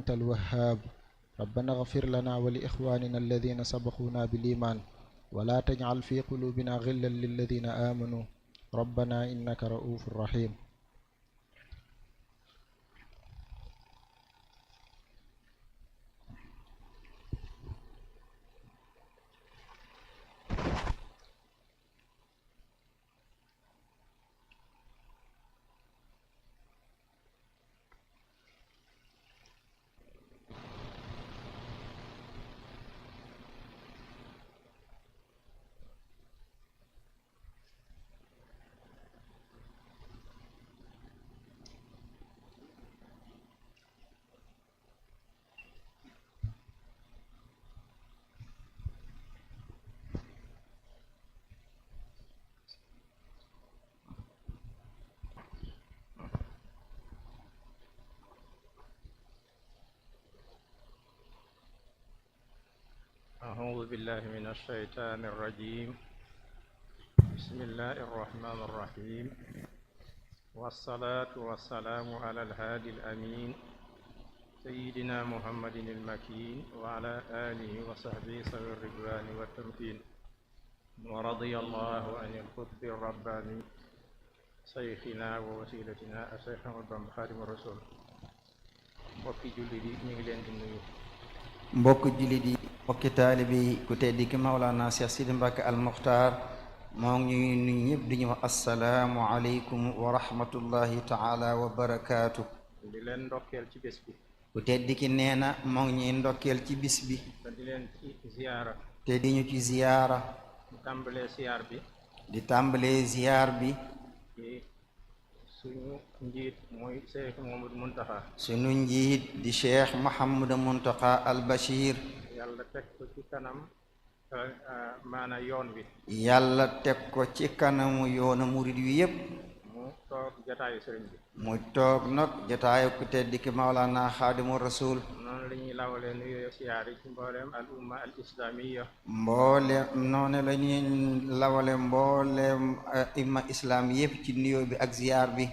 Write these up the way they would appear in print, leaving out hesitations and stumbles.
أنت الوهاب. ربنا اغفر لنا ولإخواننا الذين سبقونا بالإيمان ولا تجعل في قلوبنا غلا للذين آمنوا ربنا إنك رؤوف رحيم. أعوذ بالله من الشيطان الرجيم. بسم الله الرحمن الرحيم، والصلاة والسلام على الهادي الأمين سيدنا محمد المكين وعلى آله وصحبه ذوي الرضوان والتمكين، ورضي الله عن القطب الرباني شيخنا ووسيلتنا الشيخ أحمد بامبا خادم الرسول. mbokki jullit yi ñu ngi leen di nuyu. mbokk jullit yi, mbokki taalibe yi, ku tedd ki Mawlana Cheikh Sidi Mbacke Al Muxtaar moo ngi ñuy nuyu ñëpp di ñu wax assalaamu aleykum wa rahmatullahi taala wa barakaatu. di leen ndokkeel ci bés bi. ku tedd ki nee na moo ngi ñuy ndokkeel ci bis bi. te di leen ci ziyaara. te di ñu ci ziyaara. di tàmbalee ziyaar bi. di tàmbalee ziyaar bi. suñu njiit mooy Cheikh Mouhamadou Mountakha. suñu njiit di Cheikh Mouhamadou Mountakha Al Bachir. yàlla teg ko ci kanam maana yoon wi. yàlla teg ko ci kanamu yoonu murid wi yépp. mu toog jataayu sëriñ bi. mu toog nag jataayu ku tedd ki Mawlana Xaadimu Rasul. noonu la ñuy lawalee nuyoo siyaar yi ci mbooleem al umma al islamiya. noonu la ñuy lawale mbooleem imma islam yépp ci nuyoo bi ak ziyaar bi.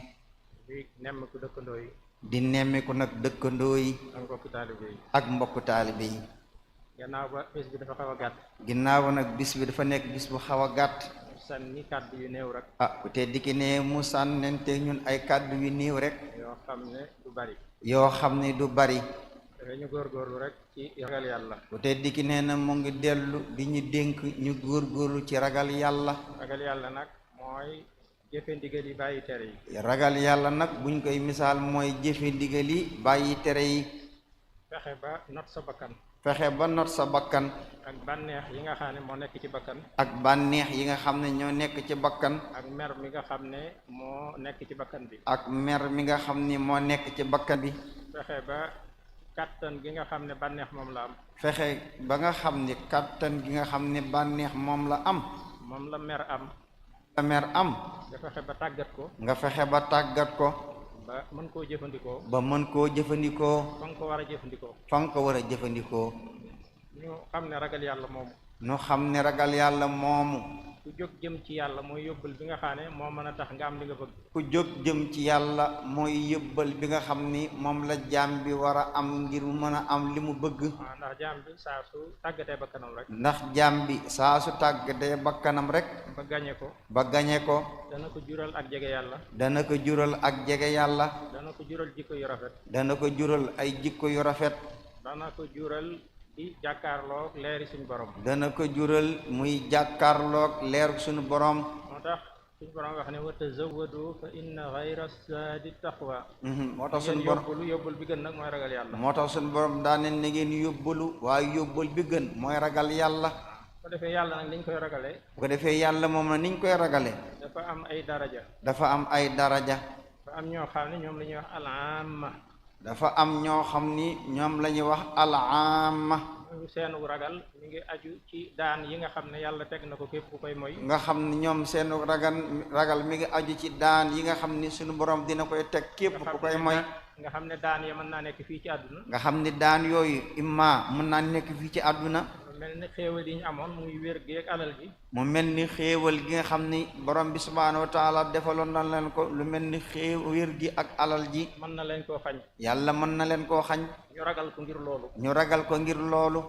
di nemmiku dëkkandoo yi. di nemmiku nag dëkkandoo yi. ak mbokku taalibe yi. ak mbokku taalibe yi. gannaaw ba bis bi dafa xaw a gàtt. ginnaaw nag bis bi dafa nekk bis bu xaw a gàtt. sànni kàddu yu néew rek. ku tedd ki ne mu sànnente ñun ay kàddu yu néew rek. yoo xam ne du bari. yoo xam ne du bari. dafay ñu góorgóorlu rek ci ragal yàlla. ku tedd ki nee na mu ngi dellu di ñu dénk ñu góorgóorlu ci ragal yàlla. ragal yàlla nag mooy jëfe ndigal yi bàyyi tere yi. ragal yàlla nag buñ koy misaal mooy jëfe ndigal yi bàyyi tere yi. fexe ba not sa bakkan. fexe ba not sa bakkan. ak bànneex yi nga xam ne moo nekk ci bakkan. ak bànneex yi nga xam ne ñoo nekk ci bakkan. ak mer mi nga xam ne moo nekk ci bakkan bi. ak mer mi nga xam ni moo nekk ci bakkan bi. fexe ba kattan gi nga xam ne bànneex moom la am. fexe ba nga xam ni kattan gi nga xam ne bànneex moom la am. moom la mer am. la mer am. nga fexe ba tàggat ko. nga fexe ba tàggat ko. ba mën koo jëfandikoo. ba mën koo jëfandikoo. fa nga ko war a jëfandikoo. fa nga ko war a jëfandikoo. ñu xam ne ragal yàlla moomu. ñu xam ne ragal yàlla moomu. ku jóg jëm ci yàlla mooy yóbbal bi nga xam ne moo mën a tax nga am li nga bëgg. ku jóg jëm ci yàlla mooy yóbbal bi nga xam ni moom la jaam bi war a am ngir mu mën a am li mu bëgg. waaw ndax jaam bi saa su tàggatee bakkanam rek. ndax jaam bi saa su tàggatee bakkanam rek. ba gañe ko. ba gañe ko. dana ko jural ak jege yàlla. dana ko jural ak jege yàlla. dana ko jural jikko yu rafet. dana ko jural ay jikko yu rafet. dana ko jural di jàkkaarloog leeri suñu borom. dana ko jural muy jàkkaarloog leeru suñu borom. moo tax suñu borom wax ne wa tazawwadu fa inna xayra zaadi taqwa. moo tax suñu borom yóbbul bi gën nag mooy ragal yàlla. moo tax suñu borom daa ne na ngeen yóbbalu waaye yóbbal bi gën mooy ragal yàlla. bu ko defee yàlla nag niñ koy ragalee. bu ko defee yàlla moom na niñ koy ragalee. dafa am ay daraja. dafa am ay daraja. dafa am ñoo xam ne ñoom la ñuy wax al-aama. dafa am ñoo xam ni ñoom la ñuy wax al-aama. seenu ragal mi ngi aju ci daan yi nga xam ne yàlla teg na ko képp ku koy moy. nga xam ni ñoom seenu ragal mi ngi aju ci daan yi nga xam ni suñu borom dina koy teg képp ku koy moy. nga xam ne daan ya mën naa nekk fii ci àdduna. nga xam ni daan yooyu imma mën naa nekk fii ci àdduna. mel ni xéewal yi ñu amoon muy wér gi ak alal gi mu mel ni xéewal gi nga xam ni borom bi subhaanahu wa taala defaloon na leen ko lu mel ni wér gi ak alal ji mën na leen koo xañ yàlla mën na leen koo xañ ñu ragal ko ngir loolu ñu ragal ko ngir loolu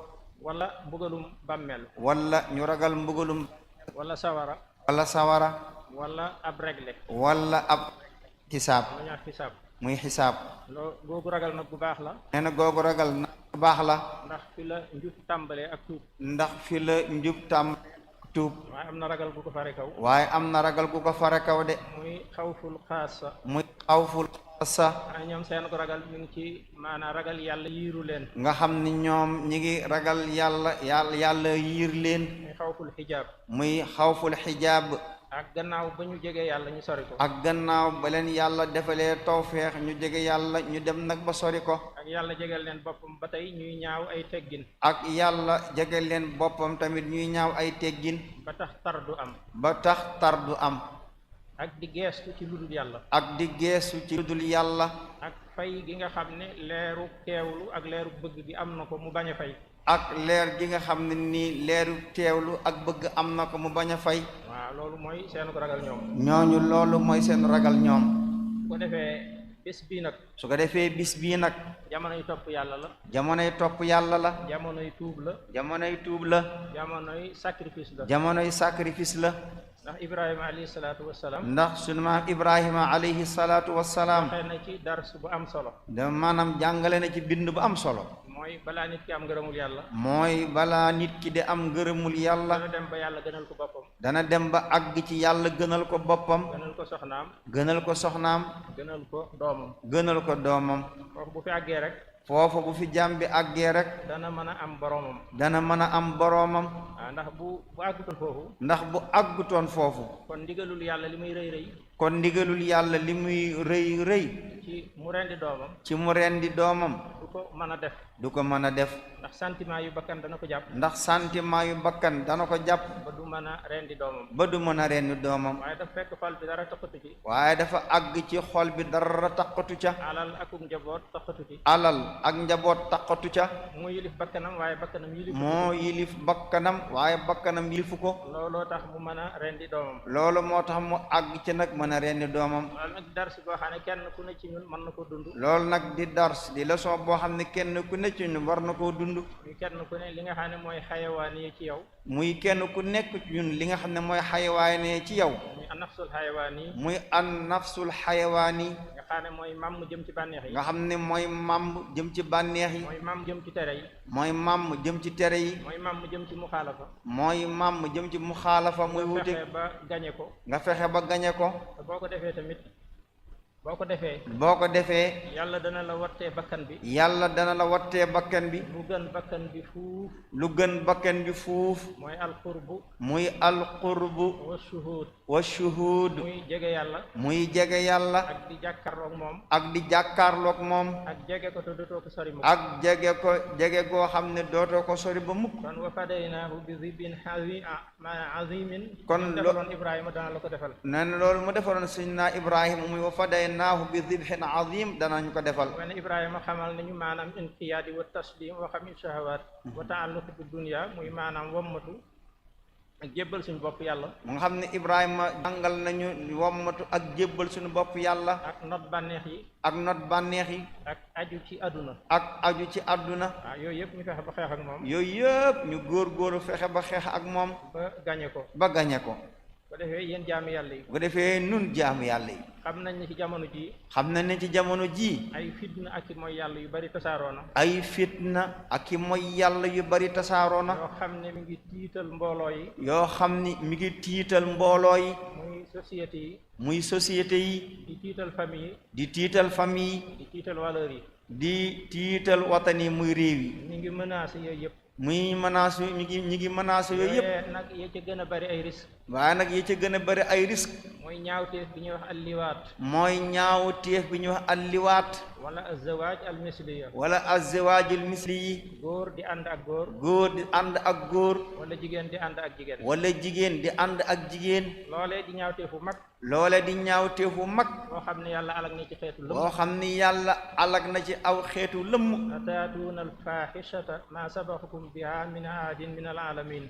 wala mbugalum bàmmeel wala ñu ragal mbugalum wala sawara wala ab regle wala ab xisaab lu ñaar xisaab muy xisaab googu ragal nag bu baax la nee na googu ragal nag bu baax la ndax fi la njub tàmbalee ak tuub ndax fi la njub tàmm tuub waaye am na ragal gu ko fare kaw waaye am na ragal gu ko fare kaw de muy xawful xaasa muy xawful xaasa waaye ñoom seen ko ragal ñu ngi ci maanaam ragal yàlla yiiru leen nga xam ni ñoom ñi ngi ragal yàlla yiir leen muy xawful xijaab muy xawful xijaab ak gannaaw ba ñu jege yàlla ñu sori ko ak gannaaw ba leen yàlla defalee tawfeex ñu jege yàlla ñu dem nag ba sori ko ak yàlla jegeel leen boppam ba tey ñuy ñaaw ay teggin ak yàlla jege leen boppam tamit ñuy ñaaw ay teggin ba tax tar du am ak di geestu ci ludul yàlla ak di geestu ci ludul yàlla ak fay gi nga xam ne leeru teewlu ak leeru bëgg gi am na ko mu bañ a fay ak leer gi nga xam ne nii leeru teewlu ak bëgg am na ko mu bañ a fay waaw loolu mooy seen ko ragal ñoom ñooñu loolu mooy seen ragal ñoom su ko defee bis bii nag su ko defee bis bii nag jamonoy topp yàlla la jamonoy topp yàlla la jamonoy tuub la jamonoy tuub la jamonoy sacrifice la jamonoy sacrifice la ndax Ibrahima alayhi salaatu wassalaam ndax sunu maam Ibrahima alayhi salaatu wassalaam waxee na ci dars bu am solo da maanaam jàngale na ci bind bu am solo mooy balaa nit ki am ngërëmul yàlla mooy balaa nit ki di am ngërëmul yàlla dana dem ba yàlla gënal ko boppam dana dem ba àgg ci yàlla gënal ko boppam gënal ko soxnaam gënal ko soxnaam gënal ko doomam gënal ko doomam foofu bu fi àggee rek foofa bu fi jàmm bi àggee rek dana mën a am boromam dana mën a am boroomam waaw ndax bu àggutoon foofu ndax bu àggutoon foofu kon ndigalul yàlla li muy rëy rëy kon ndigalul yàlla li muy rëy rëy ci mu rendi doomam ci mu rendi doomam du ko mën a def du ko mën a def ndax sentiment yu bakkan dana ko jàpp ndax sentiment yu bakkan dana ko jàpp ba du mën a rendi doomam ba du mën a rendi doomam waaye dafa fekk xol bi dara taxatu ci waaye dafa àgg ci xol bi dara taqatu ca alal akum njaboot taxatu ci alal ak njaboot taqatu ca moo yilif bakkanam waaye bakkanam yilifu moo yilif bakkanam waaye bakkanam yilifu ko looloo tax mu mën a rendi doomam loolu moo tax mu àgg ci nag mën a rendi doomam loolu nag dars boo xam ne kenn ku ne ci ñun mën na ko dund loolu nag di dars di leçon boo xam ne kenn ku ne ci ñun war na koo dund muy kenn ku ne li nga xam ne mooy xayawaan yi ci yow muy kenn ku nekk ci ñun li nga xam ne mooy xayawaane ci yow muy an nafsul xayawaan yi muy an nafsul xayawaan yi nga xam ne mooy mam jëm ci bànneex yi nga xam ne mooy màmm jëm ci bànneex yi mooy mam jëm ci tere yi mooy màmm jëm ci tere yi mooy mam jëm ci muxaalafa mooy màmm jëm ci muxaalafa muy wuute fexe ba gañe ko nga fexe ba gañe ko te boo ko defee tamit boo ko defee yàlla dana la wattee bakkan bi yàlla dana la wattee bakkan bi lu gën bakkan bi fuuf lu gën bakkan bi fuuf mooy alqurbu muy alqurbu wa shuhud muy jege yàlla ak di jàkkaarloog moom ak di jàkkaarloog moom ak jege ko te dootoo ko sori mukk ak jege goo xam ne dootoo ko sori ba mukk kon wa fadaynaahu bi zibin azimin kon defaloon Ibrahima dana la ko defal nee na loolu mu defaloon Seydina Ibrahima muy wa fadaynaahu bi zibhin azim danañ ko defal wane Ibrahima xamal nañu maanaam inqiyaadi wa taslim wa xami shahawaat wa taalluq bi dunya muy maanaam wommatu ak jébbal suñu bopp yàlla mu nga xam ne Ibrahima jàngal nañu wommatu ak jébbal suñu bopp yàlla ak not bànneex yi ak aju ci àdduna waaw yooyu yëpp ñu fexe ba xeex ak moom yooyu yëpp ñu góor fexe ba xeex ak moom ba gañe ko bu defee yéen jaamu yàlla yi bu defee nun jaamu yàlla yi xam nañ ne ci jamono ji ay fitna ak i mooy yàlla yu bari tasaaroo na yu bari tasaaroo na yoo xam ne mi ngi tiital mbooloo yi muy société yi di tiital famille yi di tiital valeur yi di tiital watan yi muy réew yi ñu ngi menacé yooyu yëpp muy menace ñu ngi menacé yooyu yëpp nag ya ca gën a bari ay risque waaye nag yi ci gën a bëri ay risque mooy ñaawteef bi ñuy wax alliwaat mooy ñaawteef bi ñuy wax alliwaat wala azzawaaj almisliya wala azzawaajul misli yi góor di ànd ak góor góor di ànd ak góor wala jigéen di ànd ak jigéen wala jigéen di ànd ak jigéen loolee di ñaawteefu mag loole di ñaawteefu mag boo xam ne yàlla alag na ci xeetu lëmm boo xam ni yàlla alag na ci aw xeetu lëmm ataatuuna alfaaxishata maa sabaxakum biha min ahadin min alaalamin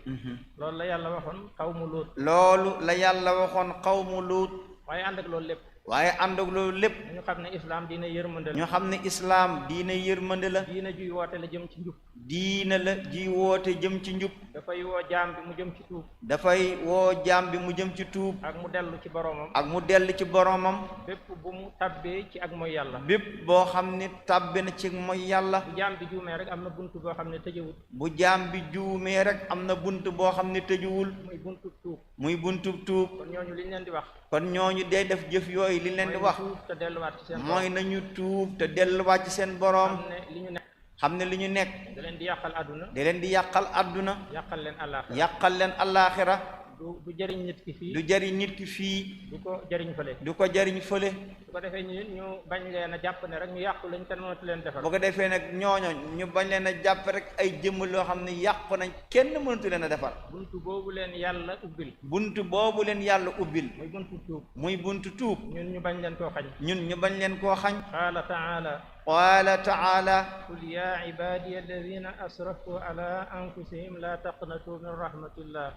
loolu la yàlla waxoon xawmu Luut loolu la yàlla waxoon xawmu Luut waaye ànd ak loolu lépp waaye ànd ak loolu lépp ñu xam ne islaam diina yërmande la ñu xam ne islaam diina yërmande la diina juy woote la jëm ci njub diina la ji woote jëm ci njub dafay woo jaam bi mu jëm ci tuub dafay woo jaam bi mu jëm ci tuub ak mu dellu ci boroomam ak mu dell ci boroomam bépp bu mu tabbee ci ak mooy yàlla bépp boo xam ne tàbbi na ci mooy yàlla bu jaam bi juumee rek am na bunt boo xam ne tëjewut bu jaam bi juumee rek am na bunt boo xam ne tëjuwul muy buntu tuub muy buntu tuub kon ñooñu liñ leen di wax kon ñooñu day def jëf yooyu li leen di wax tuub te delluwaat ci seen mooy nañu tuub te delluwaat ci seen boroom xam ne li ñu nekk xam ne li ñu nekk da leen di yàqal àdduna da leen di yàqal àdduna yàqal leen àllaaxira yàqal leen allaaxira du jëriñ nit ki fii du jëriñ nit ki fii du ko jëriñ fële du ko jëriñ fële su ko defee ñu bañ leen a jàpp ne rek ñu yàqu lañ kenn mënatu leen defar bu ko defee nag ñooño ñu bañ leen a jàpp rek ay jëmm loo xam ne yàqu nañ kenn mënatu leen a defar buntu boobu leen yàlla ubbil buntu boobu leen yàlla ubbil muy buntu tuub muy buntu tuub ñun ñu bañ leen koo xañ ñun ñu bañ leen koo xañ qaala taala qaala taala qul yaa ibaadiya alladina asrafu ala anfusihim la taqnatu min rahmatillah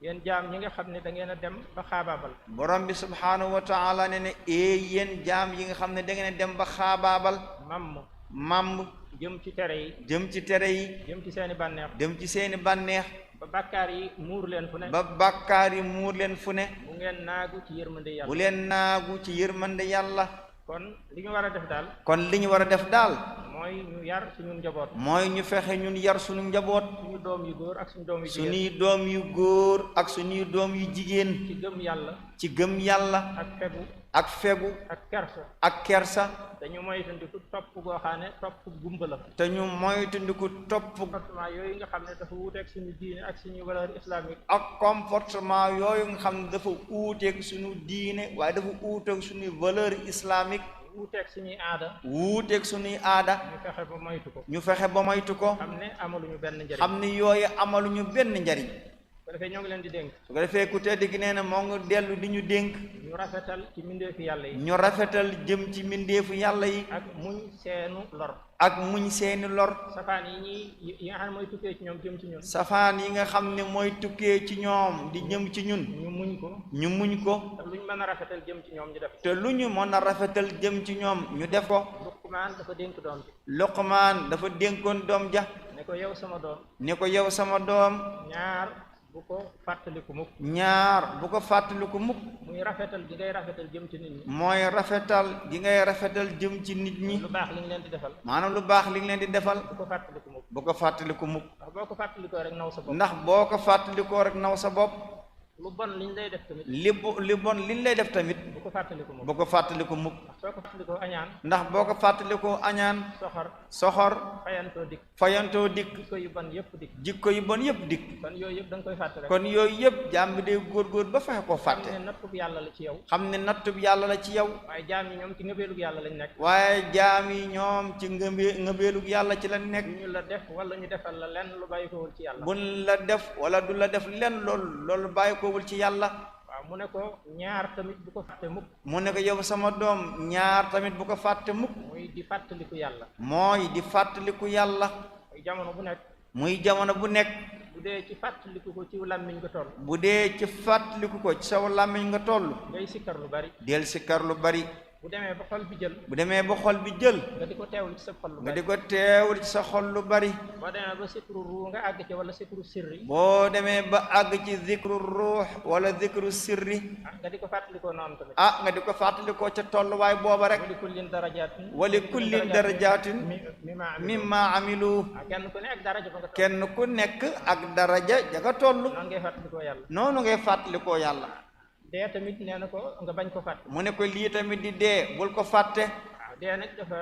yéen jaam ñi nga xam ne da ngeen a dem ba xaabaabal borom bi subhaanahu wa taala ne ne yéen jaam yi nga xam ne da ngeen a dem ba xaabaabal mamb jëm ci tere yi jëm ci tere yi jëm ci seeni bànneex jëm ci seeni bànneex ba bàkkaar yi muur leen fu ne ba bàkkaar yi muur leen fu ne bu ngeen naagu ci yërmande yàlla bu leen naagu ci yërmande yàlla kon li ñu war a def daal kon li ñu war a def daal mooy ñu yar suñu njaboot mooy ñu fexe ñun yar suñu njaboot suñu doom yu góor ak suñu doom yu jigéen suñuy doom yu góor ak suñuy doom yu jigéen ci gëm yàlla ci gëm yàlla ak fegu ak kersa dañu moytandiku topp goo xam ne topp gumba la te ñu moytandiku topp comportement yooyu nga xam ne dafa wuuteeg suñu diine ak suñu valeur islamique ak comportement yooyu nga xam ne dafa wuuteeg suñu diine waaye dafa wuuteeg suñu valeur islamique wuuteeg suñuy aada wuuteeg suñuy aada ñu fexe ba moytu ko xam ne amaluñu benn njariñ xam ne yooyu amaluñu benn njariñ su ko defee ñoo ngi leen di dénk su ko defee ku tedd gi nee na moo ngi dellu di ñu dénk ñu rafetal ci mbindeefu yàlla yi ñu rafetal jëm ci mbindeefu yàlla yi ak muñ seenu lor ak muñ seeni lor safaan yi nga xam ne mooy tukkee ci ñoom jëm ci ñun safaan yi nga xam ne mooy tukkee ci ñoom di jëm ci ñun ñu muñ ko te lu ñu mën a rafetal jëm ci ñoom ñu def te lu ñu mën a rafetal jëm ci ñoom ñu def ko Luqmaan dafa dénk doom bi Luqmaan dafa dénkoon doom ja ne ko yow sama doom ñaar bu ko fàttaliku mukk muy rafetal gi ngay rafetal jëm ci nit ñi mooy rafetal gi ngay rafetal jëm ci nit ñi lu baax li nga leen di defal maanaam lu baax li nga leen di defal bu ko fàttaliku mukk ndax boo ko fàttalikoo rek naw sa bopp lu bon liñ lay def tamit li bon liñ lay def tamit bu ko fàttaliku mukk ndax boo ko fàttalikoo añaan soxor fayantoo dikk jikko yu bon yépp dikk kon yooyu yëpp da nga koy fàtte rek kon yooyu yëpp jaam bi day góorgóor ba fexe koo fàtte xam ne nattub yàlla la ci yow waaye jaam yi ñoom ci ngëbeelug yàlla ci lañ nekk ñu la def wala ñu defal la lenn lu bàyyi kowul ci yàlla buñ la def wala du la def lenn loolu bàyyi kowul ci yàlla waaw mu ne ko ñaar tamit bu ko fàtte mukk mu ne ko yow sama doom ñaar tamit bu ko fàtte mukk mooy di fàttaliku yàlla muy jamono bu nekk bu dee ci fàttaliku ko ci làmmiñ nga toll saw làmmiñ nga toll ngay sikkar lu bari del sikkar lu bari bu demee ba xol bi jël nga di ko teewul ci sa xol lu bari boo demee ba zikru ruux nga àgg ci wala zikru sirri boo demee ba àgg ci zikru ruux wala zikru sirri nga di ko fàttalikoo noonu tamit nga di ko fàttalikoo ca tolluwaay booba rek wali kullin darajaatin mimma amilu kenn ku nekk ak daraja ja nga toll noonu ngay fàttalikoo yàlla dee tamit nee na ko nga bañ ko fàtte mu ne ko lii tamit di dee bul ko fàtte dee nag dafa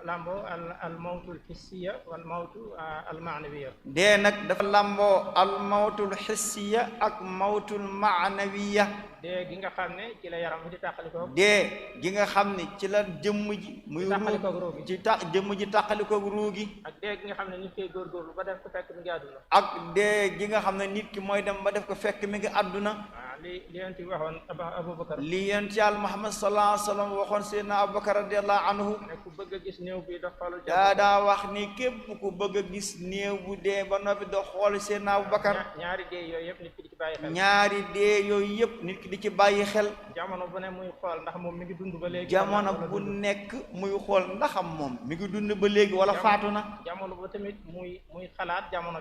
lamboo al mawtul hissiya wal mawtu al maanawiya. dee nag dafa lamboo al mawtul hissiya ak mawtul maanawiya. dee gi nga xam ne ci la yaram di tàqalikoo. dee gi nga xam ne ci la jëmm ji muy ruu ci jëmm ji tàqalikoog ruu gi. ak dee gi nga xam ne nit koy góorgóorlu ba def ko fekk mi ngi àdduna. ak dee gi nga xam ne nit ki mooy dem ba def ko fekk mi ngi àdduna. li yonent bi waxoon Abubakar. li yonent Yàlla Muhammad sallallahu alayhi wa sallam waxoon Seydina Abubakar radiyallahu anhu. ne ku bëgg a gis néew bi dox xoolal. daa wax ni képp ku bëgg a gis néew bu dee ba noppi dox xool Seydina Abubakar. ñaari dee yooyu yëpp nit ki di ci bàyyi xel. ñaari dee yooyu yëpp nit ki di ci bàyyi xel. jamono bu ne muy xool ndax moom mi ngi dund ba léegi. jamono bu nekk muy xool ndaxam moom mi ngi dund ba léegi wala faatu na. jamono ba tamit muy xalaat jamono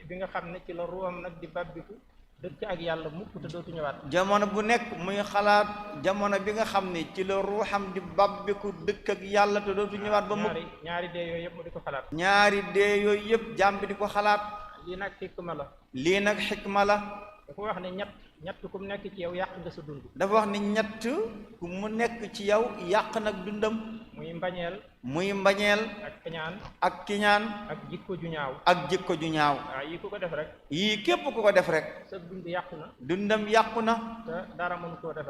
bi nga xam ne ci la ruwam nag di babbiku dëkk ak yàlla mukk te dootu ñëwaat. jamono bu nekk muy xalaat jamono bi nga xam ne ci la ruuxam di babbiku dëkk ak yàlla te dootu ñëwaat ba mukk. ñaari dee yooyu yëpp mu di ko xalaat. ñaari dee yooyu yëpp jàmm bi di ko xalaat. lii nag xikma la. lii nag xikma la. dafa wax ne ñett ku mu nekk ci yow yàq nga sa dund. dafa wax ni ñett ku mu nekk ci yow yàq nag dundam. muy mbañeel. ak kiñaan. ak jikko ju ñaaw. waaw yii ku ko def rek. yii képp ku ko def rek. sa dund yàqu na. dundam yàqu na.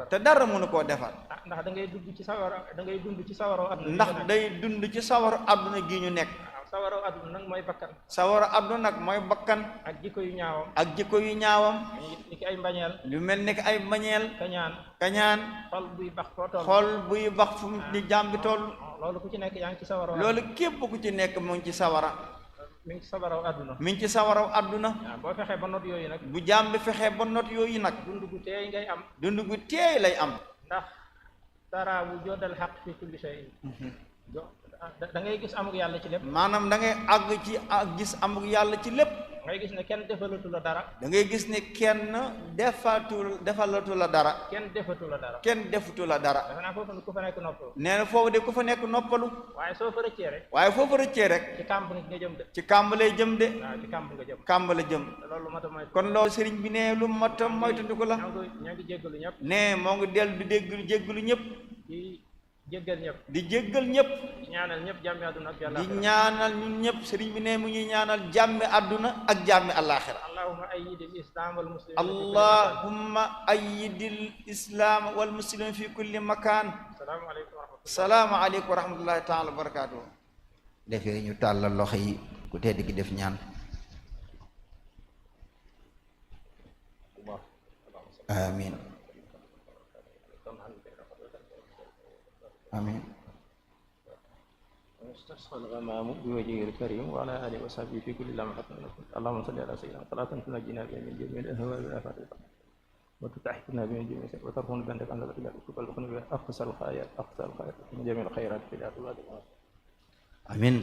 te dara mënu koo defar. ndax da ngay dund ci sawara adduna. ndax day dund ci sawaru adduna gi ñu nekk. sawara adduna nag mooy bakkan. sawara adduna nag mooy bakkan. ak jikko yu ñaawam. ni ki ay mbañeel. lu mel ni ki ay mbañeel. kañaan. xol buy bax foo toll. xol buy bax fu ni jàmbi toll. loolu ku ci nekk yaa ngi ci sawara. loolu képp ku ci nekk mu ngi ci sawara. mi ngi ci sawaraw adduna. mi ngi ci sawaraw adduna. waaw boo fexee ba not yooyu nag. bu jàmbi fexee ba not yooyu nag. dund gu teey ngay am. dund gu teey lay am. ndax tara wujudal haqq fi kulli shay'in. da ngay gis amuk yàlla ci lépp. maanaam da ngay àgg ci gis amuk yàlla ci lépp. da ngay gis ne kenn defalatu la dara. da ngay gis ne kenn defalatu la dara. kenn defatu la dara. kenn defutu la dara. dafa naa foofu ku fa nekk noppalu. nee na foofu de ku fa nekk noppalu. waaye soo fa rëccee rek. ci kàmb nga jëm de. ci kàmb lay jëm de. waaw ci kàmb nga jëm. kàmb la jëm. loolu mat a moytu. kon loolu sëriñ bi ne lu mat a moytandiku la. ñoo ngi jéggalu ñëpp. ne moo ngi dellu di jéggalu ñëpp. di jéggal ñëpp. di jéggal ñëpp. di ñaanal ñëpp jàmmi àdduna ak di ñaanal ñun ñëpp sëriñ bi ne mu ñuy ñaanal jàmmi àdduna ak jàmmi àllaaxira. allahumma ayyidil islam wal muslimin. allahumma ayyidil islam wal muslimin fi kulli makaan. salaamu aleykum wa rahmatullahi taala wa barakaatu. defee ñu tàllal loxo yi ku tedd gi def ñaan. amiin amiin. wastasqa al-ghamamu bi wajhihi al-karim wa ala alihi wa sahbihi fi kulli lamhatin allahumma salli ala sayyidina salatan tunajjina biha min jami'il ahwali wal afati wa tutahhiruna biha min jami'il sayyi'ati wa tarfa'una bika an la ilaha illa anta aqsal khayrat min jami'il khayrat fi al-ardi. amiin.